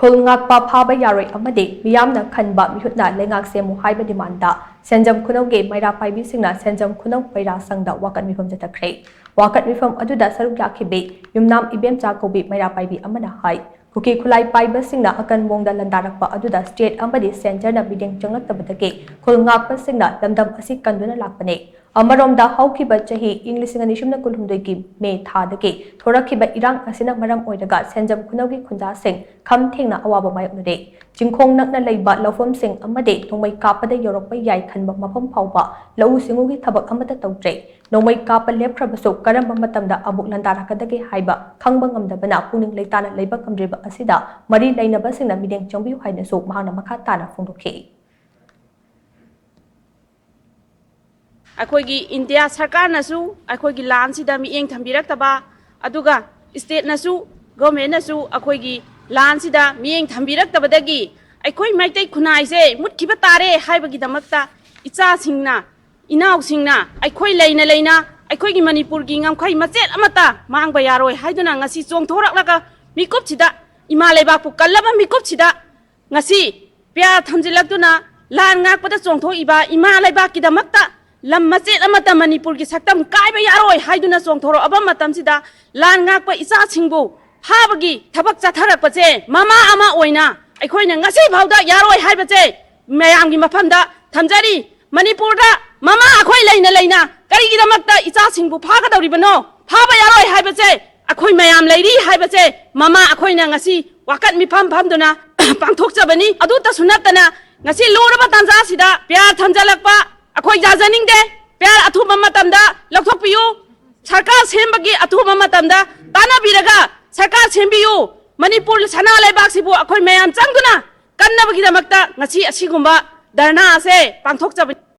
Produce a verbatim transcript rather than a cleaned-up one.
ꯈꯨꯜ ꯉꯥꯛꯄ ꯐꯥꯕ ꯌꯥꯔꯣꯏ ꯑꯃꯗꯤ ꯃꯤꯌꯥꯝꯅ ꯈꯟꯕ ꯃꯤꯍꯨꯠꯅ ꯂꯩꯉꯥꯛ ꯁꯦꯝꯃꯨ ꯍꯥꯏꯕ ꯗꯤꯃꯥꯟꯗ ꯁꯦꯟꯖꯝ ꯈꯨꯅꯧꯒꯤ ꯃꯩꯔꯥ ꯄꯥꯏꯕꯤꯁꯤꯡꯅ ꯁꯦꯟꯖꯝ ꯈꯨꯅꯧ ꯄꯩꯔꯥ ꯁꯪꯗ ꯋꯥꯀꯠ ꯃꯤꯐꯝ ꯆꯠꯊꯈ꯭ꯔꯦ꯫ ꯋꯥꯀꯠ ꯃꯤꯐꯝ ꯑꯗꯨꯗ ꯁꯔꯨꯛ ꯌꯥꯈꯤꯕꯤ ꯌꯨꯝꯅꯥꯝ ꯏꯕꯦꯝꯆꯥ ꯀꯧꯕꯤ ꯃꯩꯔꯥ ꯄꯥꯏꯕꯤ ꯑꯃꯅ ꯍꯥꯏ, ꯀꯨꯀꯤ ꯈꯨꯠꯂꯥꯏ ꯄꯥꯏꯕꯁꯤꯡꯅ ꯑꯀꯟ ꯃꯑꯣꯡꯗ ꯂꯥꯟꯗꯥꯔꯛꯄ ꯑꯗꯨꯗ ꯁ꯭ꯇꯦꯠ ꯑꯃꯗꯤ ꯁꯦꯟꯇꯔꯅ ꯃꯤꯠꯌꯦꯡ ꯆꯪꯂꯛꯇꯕꯗꯒꯤ ꯈꯨꯜ ꯉꯥꯛꯄꯁꯤꯡꯅ ꯂꯝꯗꯝ ꯑꯁꯤ ꯀꯟꯗꯨꯅ ꯂꯥꯛꯄꯅꯤ꯫ ꯑꯃꯔꯣꯝꯗ, ꯍꯧꯈꯤꯕ ꯆꯍꯤ ꯏꯪ ꯂꯤꯁꯤꯡ ꯑꯅꯤ ꯁꯨꯞꯅ ꯀꯨꯟꯍꯨꯝꯗꯣꯏꯒꯤ ꯃꯦ ꯊꯥꯗꯒꯤ ꯊꯣꯔꯛꯈꯤꯕ ꯏꯔꯥꯡ ꯑꯁꯤꯅ ꯃꯔꯝ ꯑꯣꯏꯔꯒ ꯁꯦꯟꯖꯝ ꯈꯨꯅꯧꯒꯤ ꯈꯨꯟꯖꯥꯁꯤꯡ ꯈꯝ ꯊꯦꯡꯅ ꯑꯋꯥꯕ ꯃꯥꯌꯣꯛꯅꯔꯦ꯫ ꯆꯤꯡꯈꯣꯡ ꯅꯛꯅ ꯂꯩꯕ ꯂꯧꯐꯝꯁꯤꯡ ꯑꯃꯗꯤ ꯅꯣꯡꯃꯩ ꯀꯥꯞꯄꯗ ꯌꯧꯔꯛꯄ ꯌꯥꯏ ꯈꯟꯕ ꯃꯐꯝ ꯐꯥꯎꯕ ꯂꯧꯎ ꯁꯤꯡꯎꯒꯤ ꯊꯕꯛ ꯑꯃꯠꯇ ꯇꯧꯗ꯭ꯔꯦ꯫ ꯅꯣꯡꯃꯩ ꯀꯥꯞꯄ ꯂꯦꯞꯈ꯭ꯔꯕꯁꯨ ꯀꯔꯝꯕ ꯃꯇꯝꯗ ꯑꯃꯨꯛ ꯂꯥꯟꯗꯥꯔꯛꯀꯗꯒꯦ ꯍꯥꯏꯕ ꯈꯪꯕ ꯉꯝꯗꯕꯅ ꯄꯨꯛꯅꯤꯡ ꯂꯩꯇꯥꯅ ꯂꯩꯕ ꯉꯝꯗ꯭ꯔꯤꯕ ꯑꯁꯤꯗ ꯃꯔꯤ ꯂꯩꯅꯕꯁꯤꯡꯅ ꯃꯤꯠꯌꯦꯡ ꯆꯪꯕꯤꯌꯨ ꯍꯥꯏꯅꯁꯨ ꯃꯍꯥꯛꯅ ꯃꯈꯥ ꯇꯥꯅ ꯐꯣꯡꯗꯣꯛꯈꯤ꯫ ꯑꯩꯈꯣꯏꯒꯤ ꯏꯟꯗꯤꯌꯥ ꯁꯔꯀꯥꯔꯅꯁꯨ ꯑꯩꯈꯣꯏꯒꯤ ꯂꯥꯟꯁꯤꯗ ꯃꯤꯠꯌꯦꯡ ꯊꯝꯕꯤꯔꯛꯇꯕ, ꯑꯗꯨꯒ ꯁ꯭ꯇꯦꯠꯅꯁꯨ, ꯒꯣꯔꯃꯦꯟꯅꯁꯨ ꯑꯩꯈꯣꯏꯒꯤ ꯂꯥꯟꯁꯤꯗ ꯃꯤꯠꯌꯦꯡ ꯊꯝꯕꯤꯔꯛꯇꯕꯗꯒꯤ ꯑꯩꯈꯣꯏ ꯃꯩꯇꯩ ꯈꯨꯟꯅꯥꯏꯁꯦ ꯃꯨꯠꯈꯤꯕ ꯇꯥꯔꯦ ꯍꯥꯏꯕꯒꯤꯗꯃꯛꯇ ꯏꯆꯥꯁꯤꯡꯅ, ꯏꯅꯥꯎꯁꯤꯡꯅ ꯑꯩꯈꯣꯏ ꯂꯩꯅ ꯂꯩꯅ ꯑꯩꯈꯣꯏꯒꯤ ꯃꯅꯤꯄꯨꯔꯒꯤ ꯉꯝꯈꯩ ꯃꯆꯦꯠ ꯑꯃꯠꯇ ꯃꯥꯡꯕ ꯌꯥꯔꯣꯏ ꯍꯥꯏꯗꯨꯅ ꯉꯁꯤ ꯆꯣꯡꯊꯣꯔꯛꯂꯒ ꯃꯤꯀꯨꯞꯁꯤꯗ, ꯏꯃꯥ ꯂꯩꯕꯥꯛꯄꯨ ꯀꯜꯂꯕ ꯃꯤꯀꯨꯞꯁꯤꯗ ꯉꯁꯤ ꯄꯤꯌꯥꯔ ꯊꯝꯖꯤꯜꯂꯛꯇꯨꯅ ꯂꯥꯟ ꯉꯥꯛꯄꯗ ꯆꯣꯡꯊꯣꯛꯏꯕ ꯏꯃꯥ ꯂꯩꯕꯥꯛꯀꯤꯗꯃꯛꯇ ꯂꯝ ꯃꯆꯦꯠ ꯑꯃꯠꯇ ꯃꯅꯤꯄꯨꯔꯒꯤ ꯁꯛꯇꯝ ꯀꯥꯏꯕ ꯌꯥꯔꯣꯏ ꯍꯥꯏꯗꯨꯅ ꯆꯣꯡꯊꯣꯔꯛꯑꯕ ꯃꯇꯝꯁꯤꯗ ꯂꯥꯟ ꯉꯥꯛꯄ ꯏꯆꯥꯁꯤꯡꯕꯨ ꯐꯥꯕꯒꯤ ꯊꯕꯛ ꯆꯠꯊꯔꯛꯄꯁꯦ ꯃꯃꯥ ꯑꯃ ꯑꯣꯏꯅ ꯑꯩꯈꯣꯏꯅ ꯉꯁꯤ ꯐꯥꯎꯗ ꯌꯥꯔꯣꯏ ꯍꯥꯏꯕꯁꯦ ꯃꯌꯥꯝꯒꯤ ꯃꯐꯝꯗ ꯊꯝꯖꯔꯤ꯫ ꯃꯅꯤꯄꯨꯔꯗ ꯃꯃꯥ ꯑꯩꯈꯣꯏ ꯂꯩꯅ ꯂꯩꯅ ꯀꯔꯤꯒꯤꯗꯃꯛꯇ ꯏꯆꯥꯁꯤꯡꯕꯨ ꯐꯥꯒꯗꯧꯔꯤꯕꯅꯣ? ꯐꯥꯕ ꯌꯥꯔꯣꯏ ꯍꯥꯏꯕꯁꯦ ꯑꯩꯈꯣꯏ ꯃꯌꯥꯝ ꯂꯩꯔꯤ ꯍꯥꯏꯕꯁꯦ ꯃꯃꯥ ꯑꯩꯈꯣꯏꯅ ꯉꯁꯤ ꯋꯥꯀꯠ ꯃꯤꯐꯝ ꯐꯝꯗꯨꯅ ꯄꯥꯡꯊꯣꯛꯆꯕꯅꯤ꯫ ꯑꯗꯨꯇꯁꯨ ꯅꯠꯇꯅ ꯉꯁꯤ ꯂꯨꯔꯕ ꯇꯥꯟꯖꯥ ꯑꯁꯤꯗ ꯄꯤꯌꯥꯔ ꯊꯝꯖꯤꯜꯂꯛꯄ ꯑꯩꯈꯣꯏ ꯌꯥꯖꯅꯤꯡꯗꯦ꯫ ꯄꯤꯌꯥꯔ ꯑꯊꯨꯕ ꯃꯇꯝꯗ ꯂꯧꯊꯣꯛꯄꯤꯌꯨ꯫ ꯁꯔꯀꯥꯔ ꯁꯦꯝꯕꯒꯤ ꯑꯊꯨꯕ ꯃꯇꯝꯗ ꯇꯥꯟꯅꯕꯤꯔꯒ ꯁꯔꯀꯥꯔ ꯁꯦꯝꯕꯤꯌꯨ꯫ ꯃꯅꯤꯄꯨꯔ ꯁꯅꯥ ꯂꯩꯕꯥꯛꯁꯤꯕꯨ ꯑꯩꯈꯣꯏ ꯃꯌꯥꯝ ꯆꯪꯗꯨꯅ ꯀꯟꯅꯕꯒꯤꯗꯃꯛꯇ ꯉꯁꯤ ꯑꯁꯤꯒꯨꯝꯕ ꯙꯔꯅꯥ ꯑꯁꯦ ꯄꯥꯡꯊꯣꯛꯆꯕꯅꯤ꯫